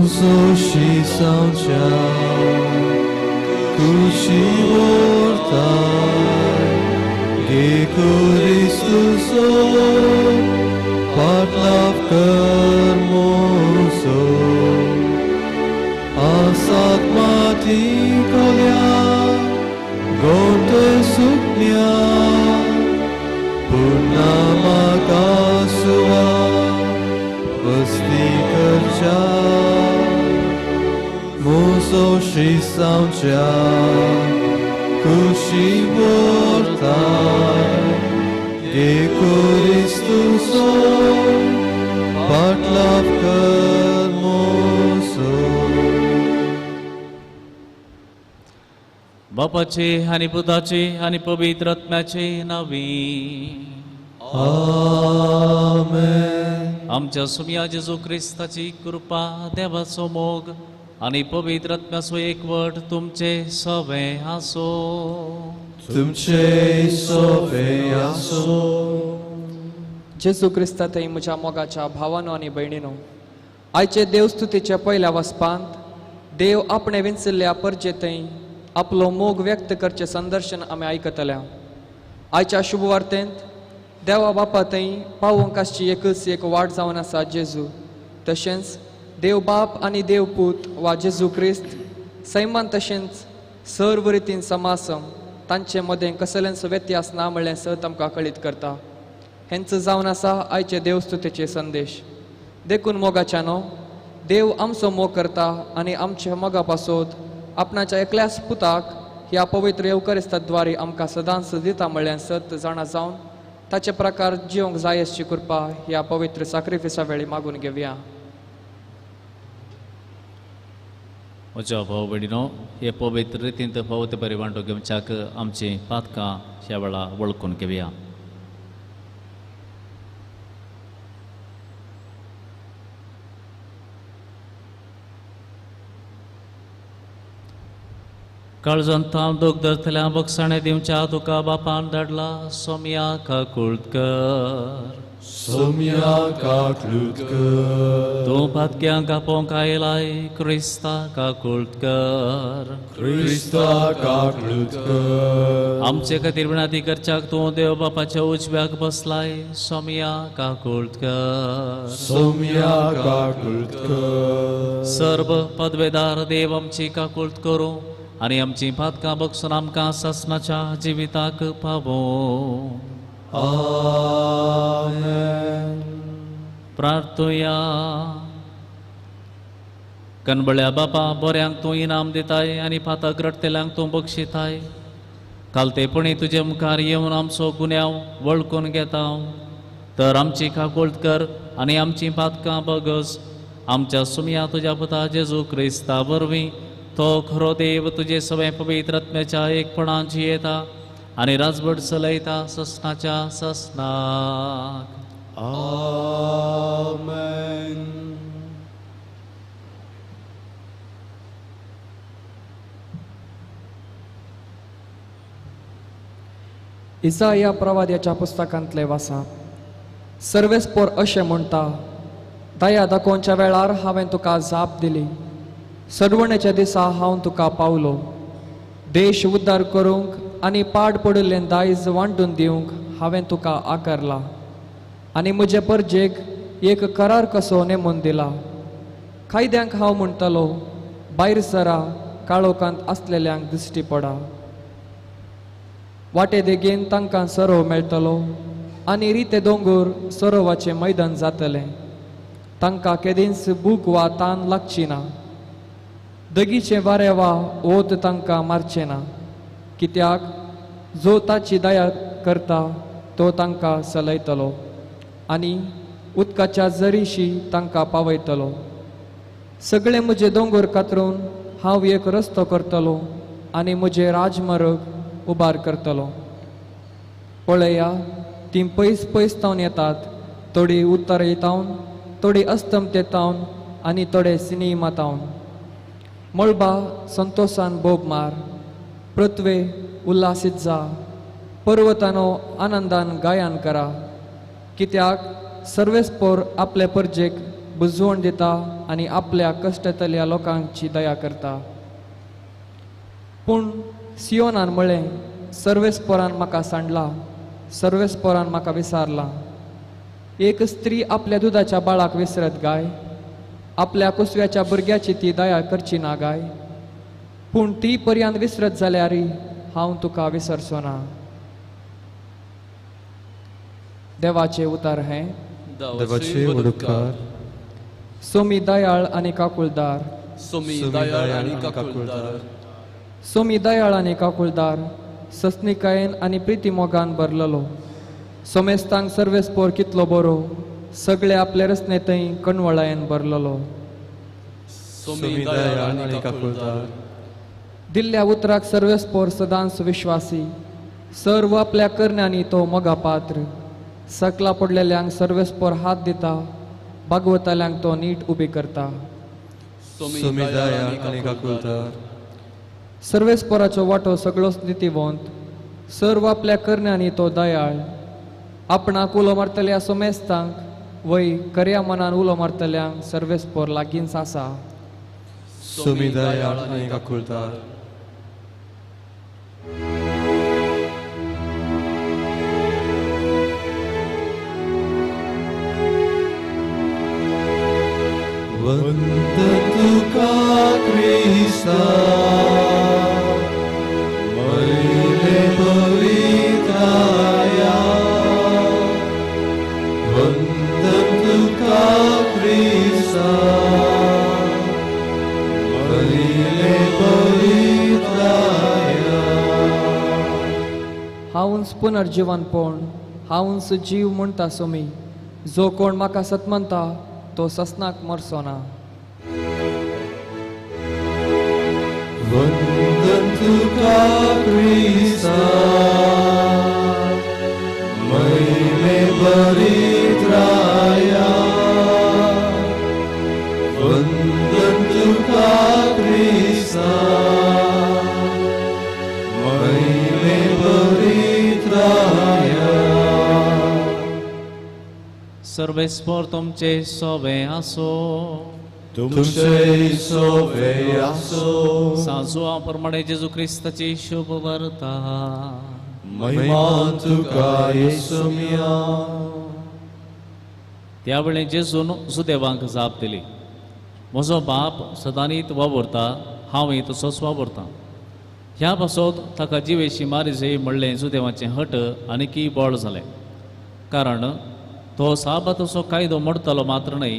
मुजोशी सावच्या कुशी व्हरताय गे क्रिस्तुचो पाटलाव कर मुजो आसात माती कोल्या गोटे सुकण्या पुन्हा म्हाका सुवा वस्ती करच्या मुजोशी सावच्या कुशी व्हरताय गे क्रिस्तुचो पाटलाव कर मुजो. बापाचे आनी पुताचे आनी पवित्र आत्म्याचे नांवी आमेन. आमच्या सुमया जेजू क्रिस्ताची कृपा, देवाचो मोग आनी पवित्र आत्म्याचो एकवट तुमचे सवे आसो. तुमचे सवे आसो. जेजू क्रिस्ता थंय म्हज्या मोगाच्या भावानो आनी भयणीनो, आयचे देवस्तुतीच्या पयल्या वसपांत देव आपणे विंचिल्ल्या परजे थंय आपलो मोग व्यक्त करचें संदर्शन आमी आयकतल्या. आयच्या शुभवार्तेंत देवा बापा थंय पावोवंक आसची एकच एक वाट जावन आसा जेजू. तशेंच देव बाप आनी देव पूत वा जेजू क्रिस्त सैमान तशेंच सर्व रितीन समासम तांचे मदें कसलेंच व्यत्यास ना म्हळ्ळें सत आमकां कळीत करता. हेंच जावन आसा आयचे देवस्तुतेचे संदेश. देखून मोगाच्यानो, देव आमचो मोग करता आनी आमच्या मोगा पासत आपणाच्या एकल्याच पुताक ह्या पवित्र येवकरिस्ताद्वारे आमकां सदांच दिता म्हळ्ळें सत जाणा जावन ताचे प्रकार जिवंक जाय अशी कृपा ह्या पवित्र साक्रिफिसा वेळी मागून घेवया. म्हज्या भाव भयणीनो, हे पवित्र रितींत फावो ते बरे वांटो घेवच्याक आमची पातकां ह्या वेळा वळखून घेवया. काळजांत हांव दूख धरतल्या बक्षाणे दिवच्या तुका बापान धाडला सोम्या काकूळत कर. सोम्या काकूळत कर. तूं पातक्यांक आपोवंक आयलाय क्रिस्ता काकूळत कर. क्रिस्ता काकूळत कर. आमचे खातीर विनंती करच्याक तूं देव बापाच्या उजव्याक बसलाय सोम्या काकूळत कर. सोम्या काकूळत कर. सर्व पदवेदार देव आमची काकूळत करूं आनी आमची पातकां बक्षून आमकां सासणाच्या जिविताक पावो. आमेन. प्रार्थुया. कनबळ्या बापा, बऱ्यांक तूं इनाम दिताय आनी पातक रडटल्यांक तूं बक्षिताय. कालतेपणी तुजे मुखार येवन आमचो गुन्यांव वळखून घेता तर आमची काकूळत कर आनी आमची पातकां बगस. आमच्या सुमया तुज्या पुता जेजू क्रिस्ता वरवीं तो खरो देव तुजे सगळे पवित्र आत्म्याच्या एकपणान जियेता आनी राजवट चलयता ससनाच्या ससनाक. आमेन. इसाया प्रवाद्याच्या पुस्तकांतले वासा. सर्वेस्पोर अशें म्हणटा, दया दाखोवच्या वेळार हांवें तुका जाप दिली, सरवणेच्या दिसा हांव तुका पावलो. देश उद्धार करूंक आनी पाड पडिल्लें दायज वांटून दिवंक हांवें तुका आकारला आनी म्हजे परजेक एक करार कसो नेमून दिला. कायद्यांक हांव म्हणटलो, भायर सरा, काळोखांत आसलेल्यांक दिश्टी पडा. वाटे देगेन तांकां सरोव मेळटलो आनी रिते दोंगोर सरोवाचें मैदान जातलें. तांकां केदींच भूक वा तान लागची ना, दगीचें वारें वा ओत तांकां मारचें ना. कित्याक जो ताची दया करता तो तांकां सलयतलो आनी उदकाच्या जरीशी तांकां पावयतलो. सगळे म्हजे दोंगर कातरून हांव एक रस्तो करतलो आनी म्हजें राजमार्ग उबार करतलो. पळया, तीं पयस पयस तावन येतात, थोडी उत्तरे तावन, थोडी अस्तमते तावन आनी थोडे सिनेमा तावन. मळबा संतोशान बोब मार, पृथ्वे उल्हासीत जा, पर्वतानो आनंदान गायन करा. कित्याक सर्वेस्पोर आपले परजेक बुजवण दिता आनी आपल्या कश्टांतल्या लोकांची दया करता. पूण सियोनान म्हळें, सर्वेस्पोरान म्हाका सांडला, सर्वेस्पोरान म्हाका विसारला. एक स्त्री आपल्या दुदाच्या बाळाक विसरत गाय, आपल्या कुसव्याच्या भुरग्याची ती दया करची ना गाय. पूण ती पर्यंत विसरत जाल्यार हांव तुका विसरचो ना. देवाचे उतार हें. देवाचे उपकार. सोमी दयाळ आनी काकुळदार. सोमी दयाळ आनी काकुळदार. सोमी दयाळ आनी काकुळदार, सस्निकायेन आनी प्रिती मोगान भरलेलो. सोमेस्तांक सर्वेस्पोर कितलो बरो, सगळे आपले रचने थंय कणवळायेन भरलेलो. सोमी दयाळ आनी काकुळदार. दिल्ल्या उतराक सर्वेस्पोर सदांच विश्वासी, सर्व आपल्या करण्यांनी तो मोगा पात्र. सकला पडलेल्यांक सर्वेस्पोर हात दिता, भागवताल्यांक तो नीट उबी करता. सोमी दयाळ आनी काकुळदार. सर्वेस्पोराचो वांटो सगळोच नितीवंत, सर्व आपल्या करण्यांनी तो दयाळ. आपणाक उलो मारतल्या सोमेस्तांक वय खऱ्या मनान उलो मारतल्यांक सर्वेस्पोर लागींच आसा. सोमी दयाळ आनी काकुळदार. वंदन तुका क्रिस्ता, मयले पवित्राया. वंदन तुका क्रिस्ता, मयले पवित्राया. हांवूच पुनर्जीवनपण, हांवूच जीव म्हणटा सोमी. जो कोण म्हाका सतमनता तो ससनाक मरचो ना. वंदन तुका क्रिस्ता, मयले पवित्राया. वंदन तुका क्रिस्ता, मयले पवित्राया. सर्वेस्पोर तुमचे सोवे आसो. तुमचे सोवे आसो. साजुआ प्रमाणे जेजू क्रिस्ताची शुभ वार्ता. महिमा तुका येसुमिया. त्यावेळे जेजून जुदेवांक जाप दिली, म्हजो बाप सदांनीत वावुरता, हांवूय तसोच वावुरतां. ह्या पासत ताका जिवेशी मारिजय म्हणलें जुदेवाचें हट आनीकय बळ जालें, कारण तो साबाताचो कायदो मोडतालो मात्र न्हय,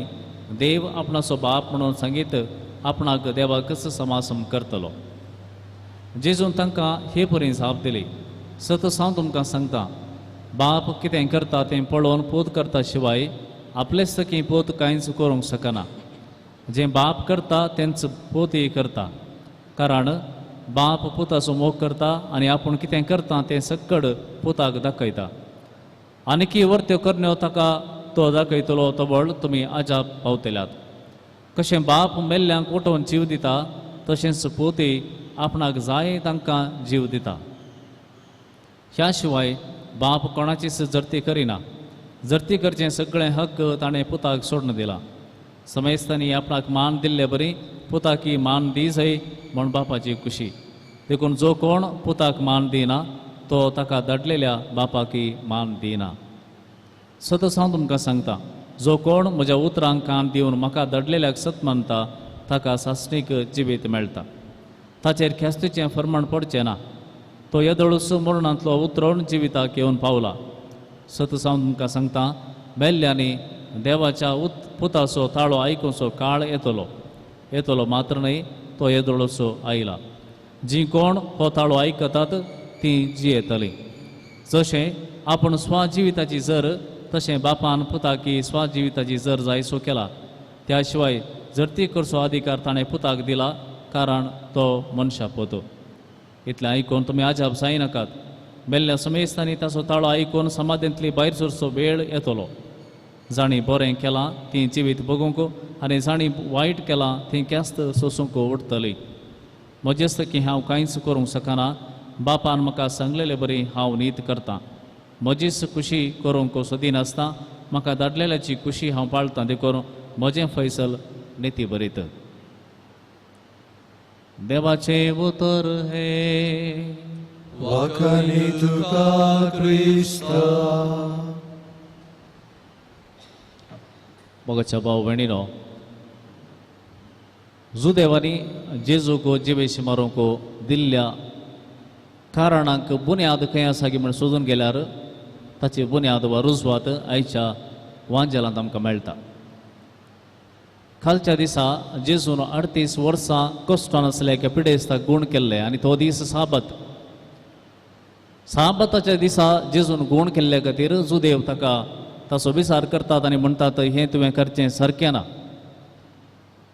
देव आपणाचो बाप म्हणून सांगीत आपणाक देवाकच समासम करतलो. जेजून तांकां हे परी जाप दिली, सतच हांव तुमकां सांगता, बाप कितें करता तें पळोवन पूत करता शिवाय आपलेच सखी पूत कांयच करूंक शकना. जें बाप करता तेंच पूतय करता, कारण बाप पुताचो मोग करता आनी आपूण कितें करता तें सक्कड पुताक दाखयता. आनीकी वर्त्यो करण्यो ताका तो दाखयतलो तबळ तुमी अजाप पावतल्यात. कशें बाप मेल्ल्यांक उठोवन जीव दिता, तशेंच पूतय आपणाक जाय तांकां जीव दिता. ह्या शिवाय बाप कोणाचीच जर्ती करिना, जर्ती करचें सगळें हक्क ताणें पुताक सोडून दिला. समेस्तांनी आपणाक मान दिल्ले बरी पुताकी मान दी जाय म्हूण बापाची खुशी. देखून जो कोण पुताक मान दिना तो ताका धाडलेल्या बापाकी मान दिना. सतच हांव तुमकां सांगता, जो कोण म्हज्या उतरांक कान दिवन म्हाका धाडलेल्याक सत मानता ताका सासणीक जिवीत मेळटा, ताचेर ख्यास्तीचें फर्माण पडचें ना. तो येदोळूच मरणांतलो उतरोवन जिविताक येवन पावला. सतच हांव तुमकां सांगता, मेल्ल्यांनी देवाच्या पुताचो ताळो आयकुचो काळ येतलो, येतलो मात्र न्हय, तो येदोळचो आयला. जीं कोण हो ताळो आयकतात तीं जियेतलीं. जशें आपूण स्वजिविताची जर तशें बापान पुताकी स्वजिविताची जर जायसो केला, त्या शिवाय जर्ती करचो अधिकार ताणें पुताक दिला, कारण तो मनशा पोतो. इतलें आयकून तुमी अजाप जायनाकात. मेल्ल्या समेस्तांनी ताचो ताळो आयकून समाधींतली भायर सरचो वेळ येतलो. जांणी बरें केलां तीं जिवीत भोगूंक आनी जांणी वायट केलां तीं ख्यास्त सोसूंक उठतलीं. म्हजेच की हांव कांयच करूंक शकना, बापान म्हाका सांगलेले बरी हांव नीत करतां. म्हजीच खुशी करूंक सोदिनासतना म्हाका धाडलेल्याची खुशी हांव पाळटां. देखून म्हजें फैसल निती बरीत. देवाचें उतर हें. वाखाणी तुका क्रिस्ता. मोगाच्या भाव भयणीनो, जुदेवांनी जेजूक जिवेशी मारूंक दिल्ल्या कारणांक बुन्याद खंय आसा की म्हण सोदून गेल्यार ताची बुन्याद वा रुजवात आयच्या वांजेलांत आमकां मेळटा. कालच्या दिसा जेजून 38 वर्सां कश्टान आसल्या एका पिडेस्ताक गूण केल्ले आनी तो दीस साबत. साबताच्या दिसा जेजून गूण केल्ल्या खातीर जुदेव ताका ताचो विचार करतात आनी म्हणटात हें तुवें करचें सारकें ना.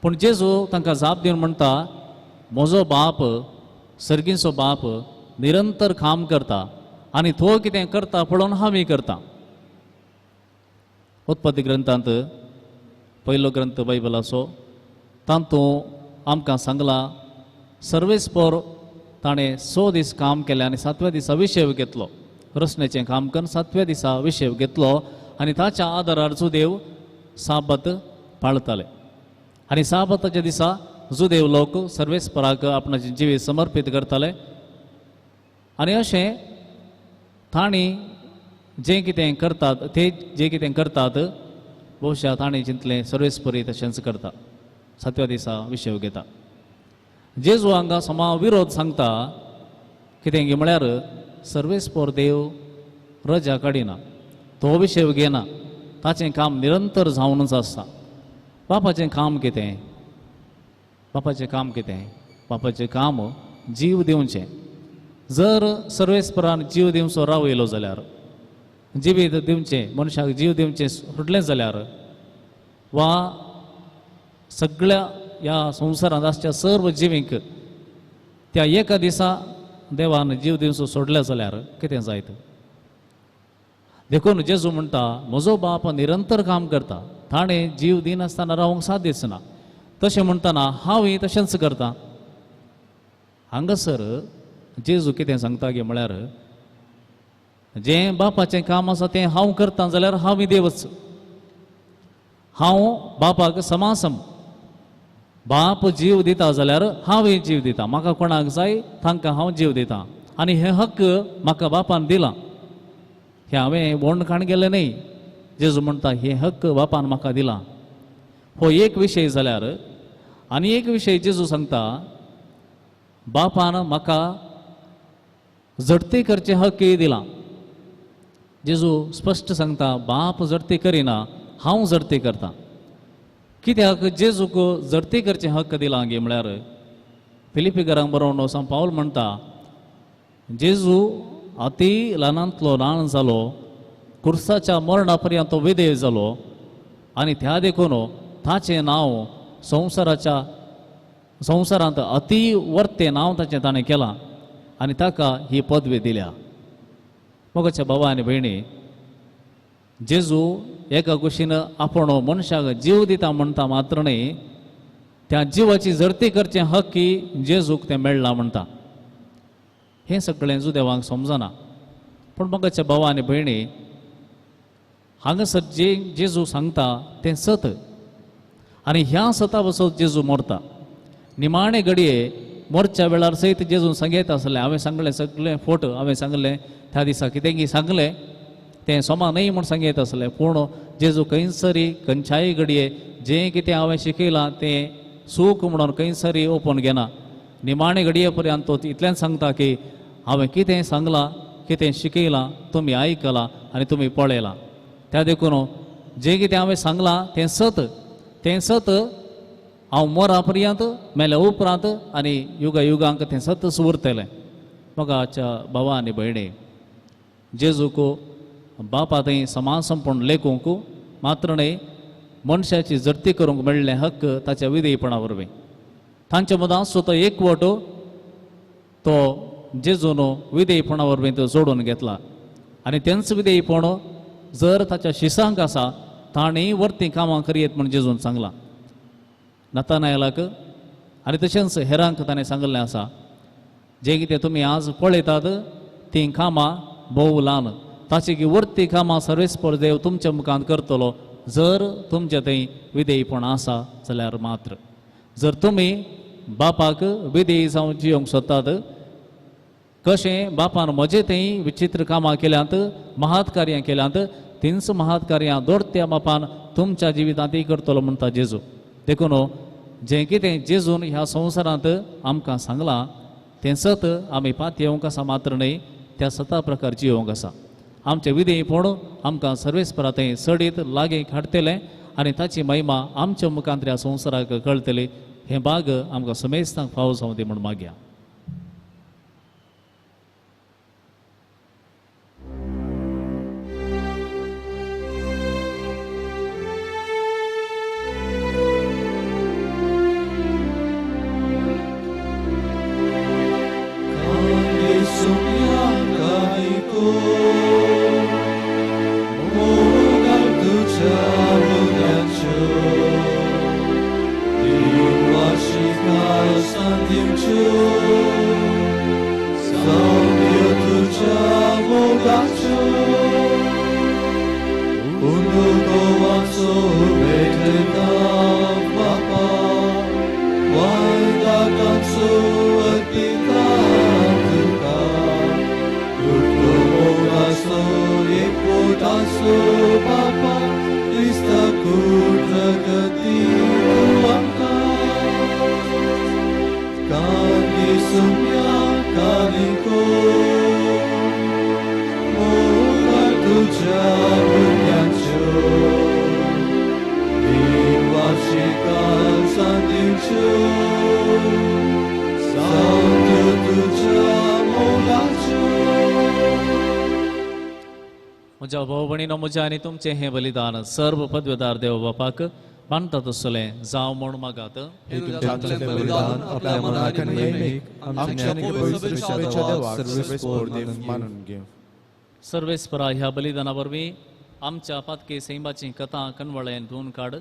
पूण जेजू तांकां जाप दिवन म्हणटा, म्हजो बाप सर्गीचो बाप निरंतर काम करता आनी तो कितें करता पळोवन हांवूय करता. उत्पत्ती ग्रंथांत पयलो ग्रंथ बायबलाचो तातूंत आमकां सांगलां सर्वेस्पोर ताणें 6 दीस काम केलें आनी 7व्या दिसा विशेव घेतलो. रचनेचें काम करून 7व्या दिसा विशेव घेतलो आनी ताच्या आदारार जुदेव साबत पाळताले आनी साबताच्या दिसा जुदेव लोक सर्वेस्पराक आपणाचें जिवीत समर्पीत करताले. आनी अशें तांणी जें कितें करतात ते जें कितें करतात बहुशा ताणें चिंतलें सर्वेस्परी तशेंच करता. 7व्या दिसा विशेव घेता. जेजू हांगा समा विरोध सांगता कितें गी म्हळ्यार सर्वेस्पोर देव रजा काडिना, तो विशेव घेना, ताचें काम निरंतर जावनूच आसता. बापाचें काम कितें? बापाचें काम कितें? बापाचें काम जीव दिवचें. जर सर्वेस्परान जीव दिवचो रावयलो जाल्यार, जिवीत दिवचें मनशाक जीव दिवचें सोडलें जाल्यार वा सगळ्या ह्या संवसारांत आसच्या सर्व जिवींक त्या एका दिसा देवान जीव दिवचो सोडलें जाल्यार कितें जायत? देखून जेजू म्हणटा म्हजो बाप निरंतर काम करता, ताणें जीव दिनासतना रावंक साध्यच ना. तशें म्हणटना हांवूय तशेंच करता. हांगासर जेजू कितें सांगता गे म्हळ्यार जें बापाचें काम आसा तें हांव करता जाल्यार हांवूय देवच, हांव बापाक समासम. बाप जीव दिता जाल्यार हांवूय जीव दिता, म्हाका कोणाक जाय तांकां हांव जीव दिता आनी हे हक्क म्हाका बापान दिला. हें हांवें वोंड काण गेलें न्हय. जेजू म्हणटा हे हक्क बापान म्हाका दिला. हो एक विशय जाल्यार आनी एक विशय जेजू सांगता बापान म्हाका झडती करचें हक्कय दिला. जेजू स्पश्ट सांगता बाप झडती करिना, हांव झडती करता. कित्याक जेजूक झडती करचें हक्क दिला गे म्हळ्यार फिलिपीकरांक बरोवन सांत पावल म्हणटा जेजू अती ल्हानांतलो ल्हान जालो, कुर्साच्या मरणा पर्यंत तो विधेय जालो आनी त्या देखून ताचें नांव संवसाराच्या संवसारांत अती वर्तें नांव ताचें ताणें केलां आनी ताका ही पदवी दिल्या. मोगाच्या बाबा आनी भयणी, जेजू एका कुशीन आपूण मनशाक जीव दिता म्हणटा मात्र न्हय, त्या जिवाची झडती करचें हक्की जेजूक तें मेळ्ळां म्हणटा. हें सगळें जुदेवांक समजना. पूण मोगाच्या भावा आनी भयणी, हांगासर जे जेजू सांगता तें सत आनी ह्या सता बसत जेजू मरता. निमाणे घडये मोरच्या वेळार सयत जेजून सांगयत आसलें हांवें सांगलें सगळें फोट, हांवें सांगलें त्या दिसा कितें सांगलें तें सोमा न्हय म्हूण सांगयत आसलें. पूण जेजू खंयसरी खंयच्याय घडये जें कितें हांवें शिकयलां तें सूख म्हणून खंयसरी ओपोवन घेना. निमाणे घडये पर्यंत तो इतल्यान सांगता की हांवें कितें सांगलां कितें शिकयलां तुमी आयकलां आनी तुमी पळयलां. त्या देखून जें कितें हांवें सांगलां तें सत, तें सत हांव मोरा पर्यंत मेल्या उपरांत आनी युगा युगांक तें सतच उरतलें. मोगाच्या भावा आनी भयणी, जेजूक बापा थंय समासंपूर्ण लेखूंक मात्र न्हय मनशाची झडती करूंक मेळ्ळें हक्क ताच्या विधेयपणा वरवीं. तांचे मदीं आसचो तो एकवट तो जेजून विधेयपणा वरवीं तो जोडून घेतला आनी तेंच विधेयपण जर ताच्या शिसांक आसा ताणें वर्ती कामां करयेत म्हूण जेजून सांगलां नतानायलाक आनी तशेंच हेरांक ताणें सांगिल्लें आसा जें कितें तुमी आज पळयतात तीं कामां भोव ल्हान, ताची की वर्ती कामां सर्वेस्पर देव तुमच्या मुखांत करतलो जर तुमचे थंय विधेयपण आसा जाल्यार मात्र. जर तुमी बापाक विधेयी जावन जियोंक सोदतात, कशें बापान म्हजे थंय विचित्र कामां केल्यांत, महात कार्यां केल्यांत, तींच महात कार्यां दोडत्या बापान तुमच्या जिवितांतय करतलो म्हणटा जेजू. देखून जें कितें जेजून ह्या संवसारांत आमकां सांगलां तें सत आमी पातयेवंक आसा मात्र न्हय, त्या सता प्रकार जियोवंक आसा. आमचें विधेयपण आमकां सर्वेस्परा थंय चडीत लागीं हाडटलें आनी ताची महिमा आमच्या मुखांत ह्या संवसाराक कळटली. हें भाग आमकां समेस्तांक फावो जावं दी म्हूण मागया. म्हज्या भाव भयणीनो, म्हज्या आनी तुमचें हें बलिदान सर्व पदवेदार देव बापाक मानता तसलें जावं म्हूण मागात. सर्वेस्परा ह्या बलिदाना वरवीं आमच्या पातकी सैमाची कथा कणवळ्यान धुवन काड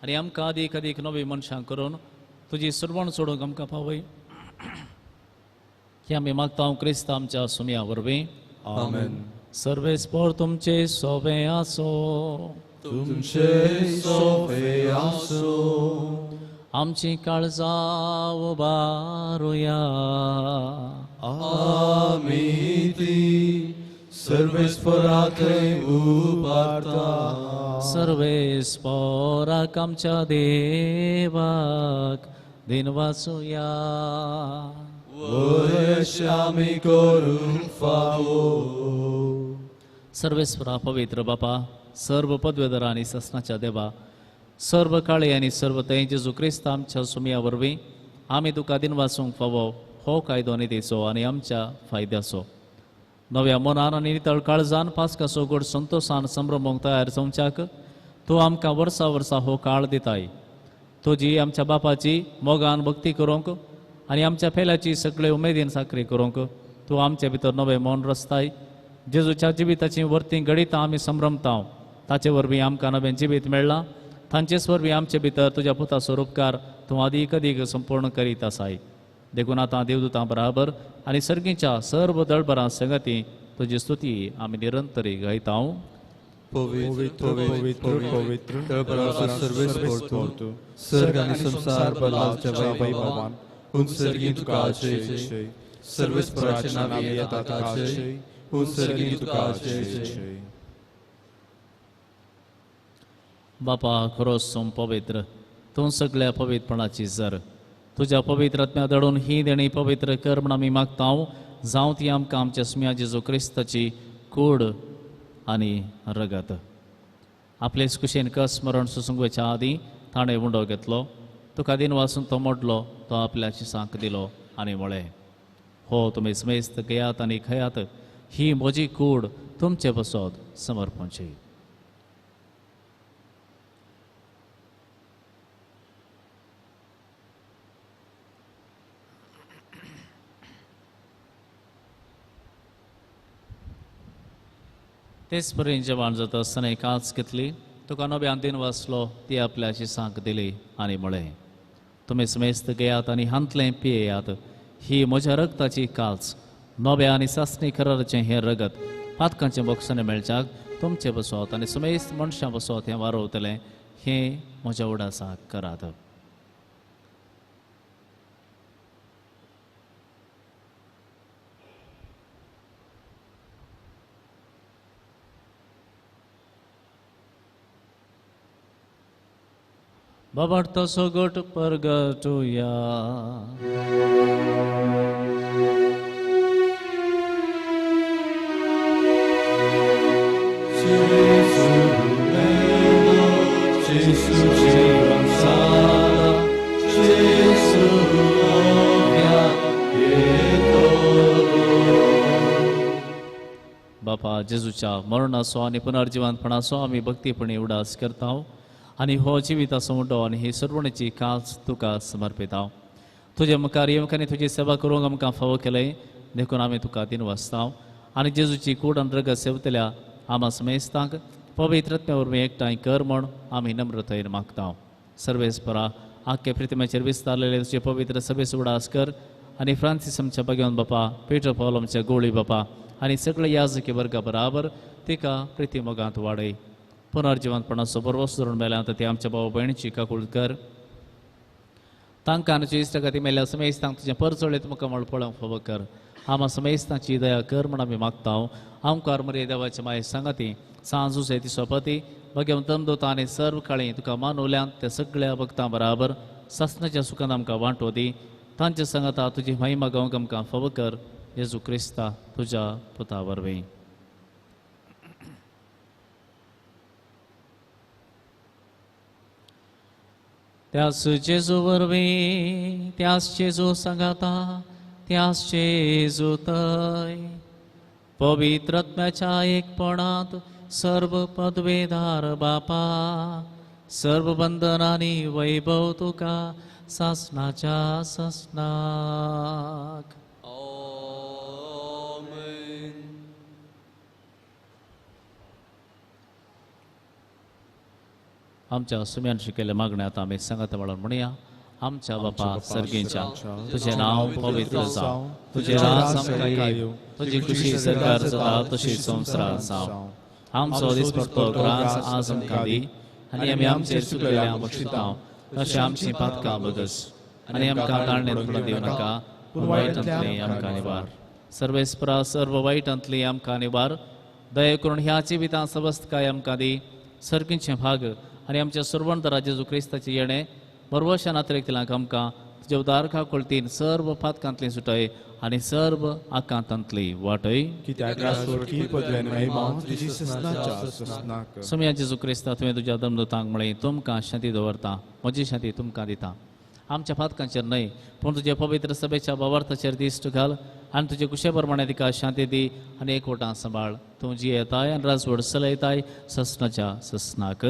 आनी आमकां अदीक अदीक नवी मनशां करून तुजी सुरवण सोडूंक आमकां पावय. ही आमी मागता क्रिस्त आमच्या सुमया वरवीं. आमेन. सर्वेस्पर तुमचे सोबे आसो. तुमचे सोबे आसो. आमची काळजां उबारुया. आमी ती सर्वेस्परा थंय उबारता. सर्वेस्पराक आमच्या देवाक दिनवासुया. वयश आमी करूंक फावो. सर्वेस्परा पवित्र बापा, सर्व पदवेदार आनी ससनाच्या देवा, सर्व काळे आनी सर्व थंय जेजू क्रिस्त आमच्या सुमया वरवीं आमी तुका दिनवासूंक फावो हो कायदो नितीचो आनी आमच्या फायद्याचो. नव्या मनान आनी नितळ काळजान पास्काचो गोड संतोशान संभ्रमूंक तयार जावच्याक तूं आमकां वर्सा वर्सा हो काळ दिताय. तुजी आमच्या बापाची मोगान भक्ती करूंक आनी आमच्या पेल्याची सगळे उमेदीन साकरी करूंक तूं आमचे भितर नवें मन रचताय. जेजूच्या जिविताची वर्ती घडितां आमी संभ्रमता, ताचे वरवीं आमकां नवें जिवीत मेळ्ळां. तांचेच वरवीं आमचे भितर तुज्या पुताचो उपकार तूं अदीक अदीक संपूर्ण करीत आसाय. देखून आतां देवदूतां बराबर आनी सर्गीच्या सर्व दळबरां संगती तुजी स्तुती आमी निरंतरी गायता. पवित्र पवित्र पवित्र सर्वेस्पर सर्ग आनी संवसार बदलाच्या वैभवान उन सर्गी तुका जय जय. सर्वेस्पराच्या नांवान येता तुका जय. उन सर्गी तुका जय जय. बापा खरोच सोम पवित्र, तूं सगळ्या पवित्रपणाची जर तुज्या पवित्र आत्म्या दडून ही देणी पवित्र कर म्हण आमी मागता. जावं ती आमकां आमच्या सुम्या जेजू क्रिस्ताची कूड आनी रगत. आपलेच कुशेन कस मरण सुसूंक वयच्या आदीं ताणें उंडो घेतलो, तुका दिन वासून तो मोडलो, तो आपल्या शिसांक दिलो आनी म्हळें, हो तुमी समेस्त घेयात आनी खयात, ही म्हजी कूड तुमचे पसत समर्पणची. तेच परेन जेवण जाता आसतना एक काच घेतली, तुका नव्यान दिन वाचलो, ती आपल्या शिसांक दिली आनी म्हळें, तुमी समेस्त घेयात आनी हांतलें पियेयात, ही म्हज्या रगताची काच, नव्या आनी सासणी कराराचें हें रगत पातकांचें बक्षणें मेळच्याक तुमचे बसोत आनी समेस्त मनशां बसोत हें वारोवतलें हें म्हज्या उडासाक करात. बाबार्थ सोगट परगटुया. Gesù ci Gesù बापा जेजूच्या मरणाचो आनी पुनर्जिवंतपणाचो आमी भक्तीपणी उडास करता आनी हो जिविताचो उडो आनी ही सर्वणीची कास तुका समर्पिता. तुजे मुखार येवंक आनी तुजी सेवा करूंक आमकां फावो केलें देखून आमी तुका दिनवासता आनी जेजूची कूड आनी रगत सेवतल्या आमा समेस्तांक पवित्र आत्म्या वरवीं एकठांय कर म्हूण आमी नम्रतायेन मागता. सर्वेस्परा आख्खे प्रितिमेचेर विस्तारलेले तुजे पवित्र सभेचो उडास कर आनी फ्रांसीस आमच्या भगवान बापा, पेटर पावल आमच्या गोळी बापा आनी सगळे याजकी वर्गा बराबर तिका प्रिती मोगांत वाडय. पुनर्जिवंतपणाचो बरवस धरून मेल्या ते आमच्या भाव भयणीची काकूळ कर. तांकां आनी तुज्या इश्टागती मेल्या समेस्तांक तुजें परजळीत मुखामळ पळोवंक फावो कर. आमा समेस्तांची दया कर म्हूण आमी मागता. आमकार मरे देवाचे माये सांगाती सांजूसे ती सोपती भगवंत दमदोता आनी सर्व काळी तुका मानवल्यान त्या सगळ्या भक्तां बराबर सासनाच्या सुखान आमकां वांटो दी. तांचे सांगाता तुजी महिमा गावंक आमकां फावो कर. जेजू क्रिस्ता तुज्या पुता वरवीं. त्यास जेजू वरवीं, त्यास जेजू सांगाता, त्यास जेजू तय पवित्र आत्म्याच्या एकपणांत सर्व पदवेदार बापा, सर्व बंधनांनी वैभव तुका सासनाच्या सासनाक. आमेन. आमच्या सुम्यान शिकयल्ल्या मागण्यात आमी सांगात म्हणून म्हणया. आमच्या बापा सर्गींच्या, तुझें नांव पवित्र जावं, तुजें राज आमकां येवं, तुजी खुशी सरकार जाता तशी संवसारांत जावं. आमचो दिसपट्टो ग्रास आज आमकां दी आनी आमी आमचेर चुकलेल्यांक बक्षिता तशें आमचीं पातकां बगस आनी आमकां ताळणेंत पडून दिवं नाका, पूण वायटांतली आमकां निवार. सर्वेस्परा सर्व वायटांतली आमकां निवार. दया करून ह्या जिवितांत सवस्तकाय आमकां दी. सर्गींचें भाग आनी आमच्या सर्वंत जेजू क्रिस्ताचें येणें बरवशा नातरेकतल्यांक आमकां तुज्या उदार काकुळतीन सर्व पातकांतली सुटय आनी सर्व आकांतांतली वाटय. सोम्या जेजू क्रिस्ता, तुवें तुज्या दमदूतांक म्हळें, तुमकां शांती दवरता, म्हजी शांती तुमकां दिता. आमच्या पातकांचेर न्हय पूण तुज्या पवित्र सभेच्या भावार्थाचेर दिश्ट घाल आनी तुजे कुशे प्रमाणे तिका शांती दी आनी एकवटां सांबाळ. तूं जियेताय आनी राजवट चलयताय ससनाच्या ससनाक.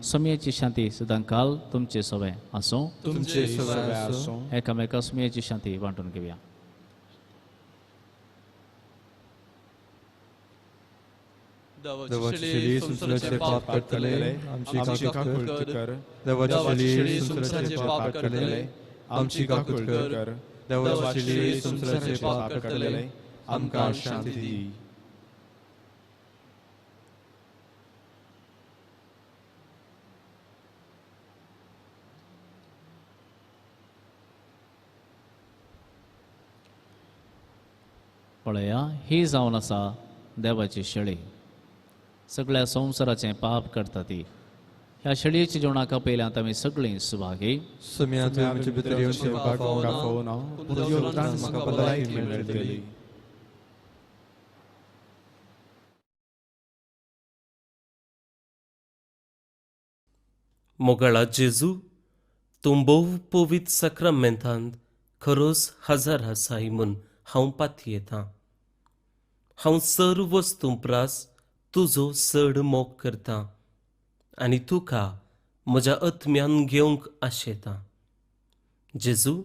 सोमयेची शांती सदां काल तुमचे सवे आसूं. तुमचे सवे आसूं. एकामेका सोमयेची शांती वांटून घेवया. देवाची शेळी संवसाराचे पाप काडटले, आमची काकूळ कर. देवाची शेळी संवसाराचे पाप काडटले, आमची काकूळ कर. देवाची शेळी संवसाराचे पाप काडटले, आमकां शांती दी. पळया, ही जावन आसा देवाची शेळी, सगळ्या संवसाराचें पाप करता ती. ह्या शेळयेच्या जेवणाक आपयल्यांत आमी सगळीं सुभागी. सोम्या, तुवें आमचे भितर येवचें म्हाका फावना, पूण तुज्या उपरांत म्हाका भलायकी मेळटली. मोगाळा जेजू, तूं भोव पवित्र साक्रामेंतांत खरोच हजार आसाय म्हूण हांव पातयेतां. हांव सर्व वस्तूं प्रास तुजो चड मोग करता आनी तुका म्हज्या आत्म्यान घेवंक आशेतां. जेजू,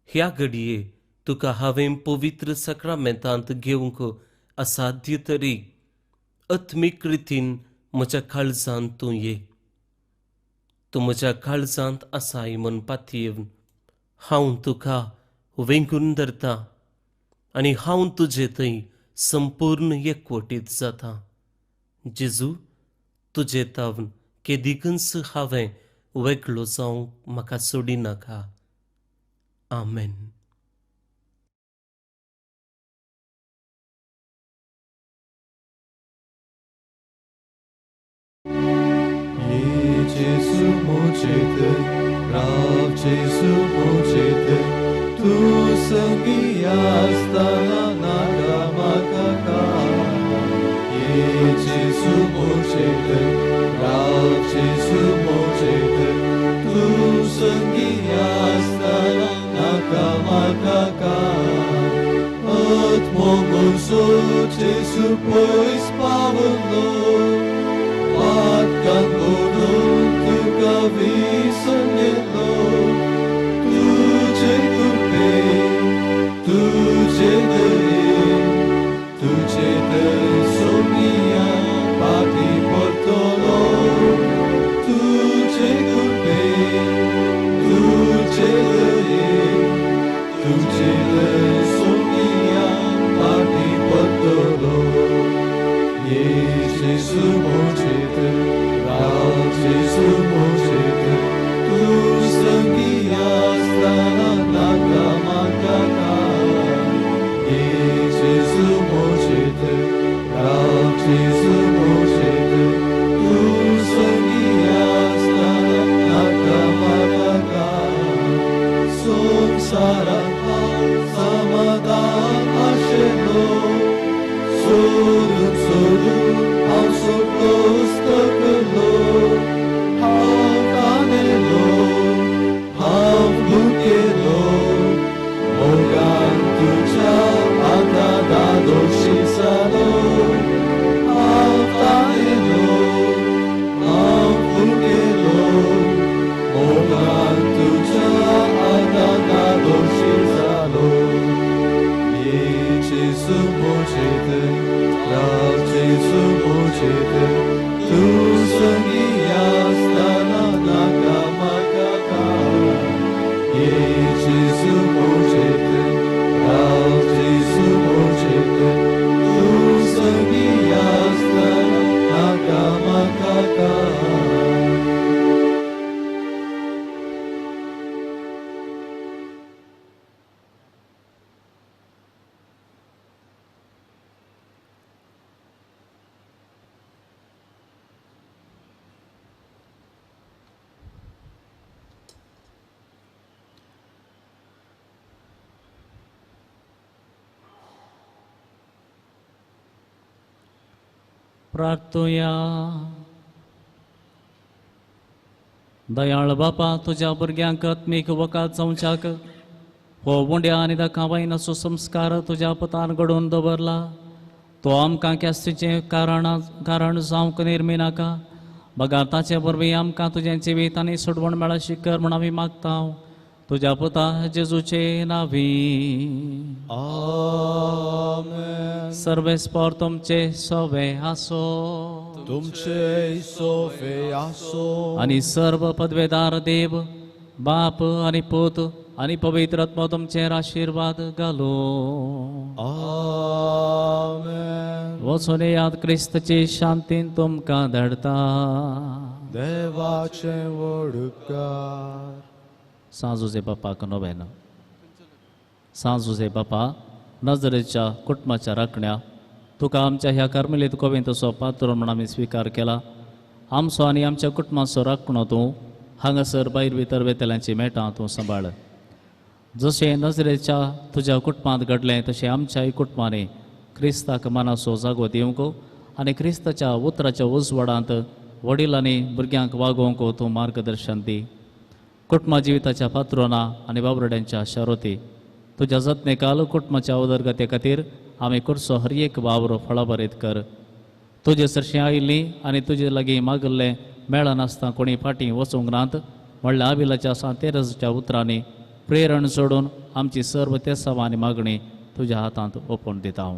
ह्या घडये तुका हांवें पवित्र साक्रामेंतांत घेवंक असाध्य तरी आत्मीक रितीन म्हज्या काळजांत तूं ये. तूं म्हज्या काळजांत आसाय म्हूण पातयेवन हांव तुका वेंगून धरता आनी हांव तुजे थंय संपूर्ण एकवटीत जाता. जेजू, तुजे तावन केदिकूच हांवें वेगळो जावंक म्हाका सोडिनाका. आमेन. Jesu mojete, Rav Jesu mojete, tu sangi astana naga makaka. Ye Jesu mojete, Rav Jesu mojete, tu sangi astana naga makaka. Atmogoso Jesu pois pavlo, patkan bodun tuka visanelo, tuje kurpe, tuje deye, tuje deye somnia pati portolo, tuje kurpe, tuje deye, tuje deye somnia pati portolo. Ye Jesu mojete, Rav Jesu mojete, tu sangi astana naga makaka. Ye Jesu mojete, Rav Jesu mojete, tu sangi astana naga makaka. Samsara samadan ashelo, sodun sodun हांव सगळोच थकलो, हांव तानेलो, हांव दुखेलो, मोगान तुज्या आतां दादोशी जालो, हांव तानेलो, हांव दुखेलो, मोगान तुज्या आतां दादोशी जालो. ये जेजू mojete, Rav Jesu mojete, tu sangi astana naga makaka. Ye Jesu mojete, Rav Jesu mojete, tu sangi astana naga makaka. प्रार्थुया. दयाळ बापा, तुज्या भुरग्यांक आत्मीक वकात जावच्याक हो उंड्या आनी दाखावायनाचो संस्कार तुज्या पुतान घडोवन दवरला. तो आमकां क्यास्तीचें कारण जावंक निर्मिनाका, बगार ताचे वरवीं आमकां तुजें जिवीत आनी सोडवण मेळशी कर म्हूण आमी मागता तुज्या पुता जेजूचे नांवी. आमेन. सर्वेस्पर तुमचे सोवे आसो, तुमचे सोवे आसो, आनी सर्व पदवेदार देव बाप आनी पूत आनी पवित्र आत्मो तुमचेर आशिर्वाद घालो. आमेन. वचून येयात, क्रिस्तची शांतीन तुमकां धाडटा. देवाचें व्हड उपकार. सांत जुझे बापाक नोवेन. सांत जुझे बापा, नजरेच्या कुटुंबाच्या राखण्या, तुका आमच्या ह्या कार्मेलीत कोवेंतचो पात्र म्हूण आमी स्विकार केला. आमचो आनी आमच्या कुटुंबाचो राखणो तूं हांगासर भायर भितर वेतल्यांची मेटां तूं सांबाळ. जशें नजरेच्या तुज्या कुटुंबांत घडलें तशें आमच्याय कुटुंबांनी क्रिस्ताक मनाचो जागो दिवंक आनी क्रिस्ताच्या उतराच्या उजवाडांत वडिलांनी भुरग्यांक वागोवंक तूं मार्गदर्शन दी. कुटुंबा जिविताच्या पात्रोना आनी बाबरड्यांच्या शारोती तुज्या जतनेकाल कुटुंबाच्या उदरगते खातीर आमी करचो हर एक वावर फळाभरीत कर. तुजे सरशीं आयिल्लीं आनी तुजे लागीं मागिल्लें मेळनासतना कोणी फाटीं वचूंक नात म्हणल्यार आबिलाच्या सांतेरसच्या उतरांनी प्रेरण सोडून आमची सर्व तेसांव आनी मागणी तुज्या हातांत ओपून दिता हांव.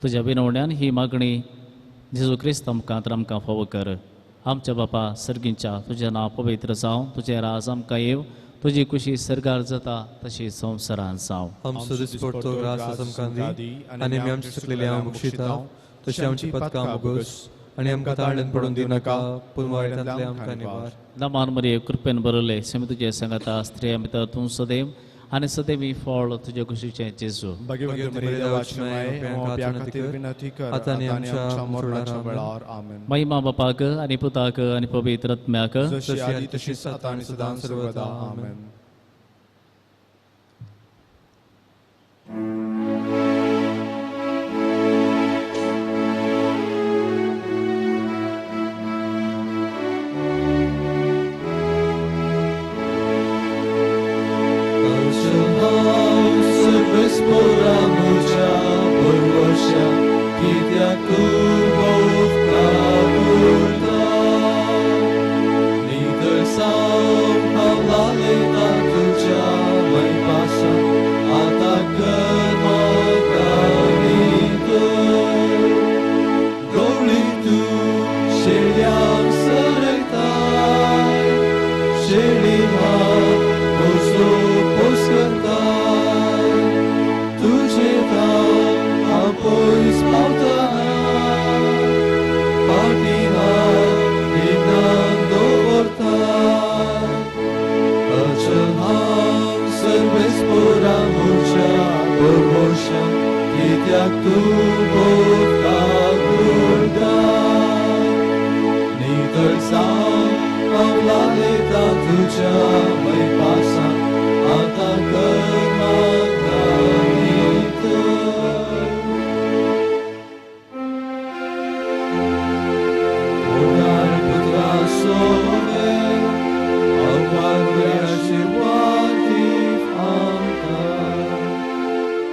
तुज्या विनवण्यान ही मागणी जेजू क्रिस्त आमकां आमकां फावो कर. आमच्या बापा सर्गींच्या तुजें नांव पवित्र जावं, तुजें राज आमकां येवं, तुजी कुशी सर्गार जाता तशी संवसारान जावं. आमचो दिसपडतो ग्रास आमकां दी आनी आमी आमचे चुकलेले हांव बक्षिता तशी आमची पदकां बोगस आनी आमकां ताळ्यान पडून दिनाका पूण वायटांतले आमकां निवार. नमान मरिये कृपेन बरयलें, सेम तुजे सांगाता, स्त्रियां भितर तूं सदैव आनी सदैव फळ तुजे कुशीचें जेजू. महिमा बापाक आनी पुताक आनी पवित्र आत्म्याक, तशीच आतां आनी सदां सर्वदा. आमेन.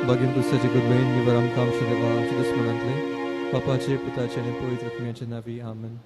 बागीन पुस्तकाचे कृपेन निवर आमकां आमच्या देवा आमच्या दुस्मनांतले बापाचे पुताचे आनी पवित्र आत्म्याचे नांवी. आमेन.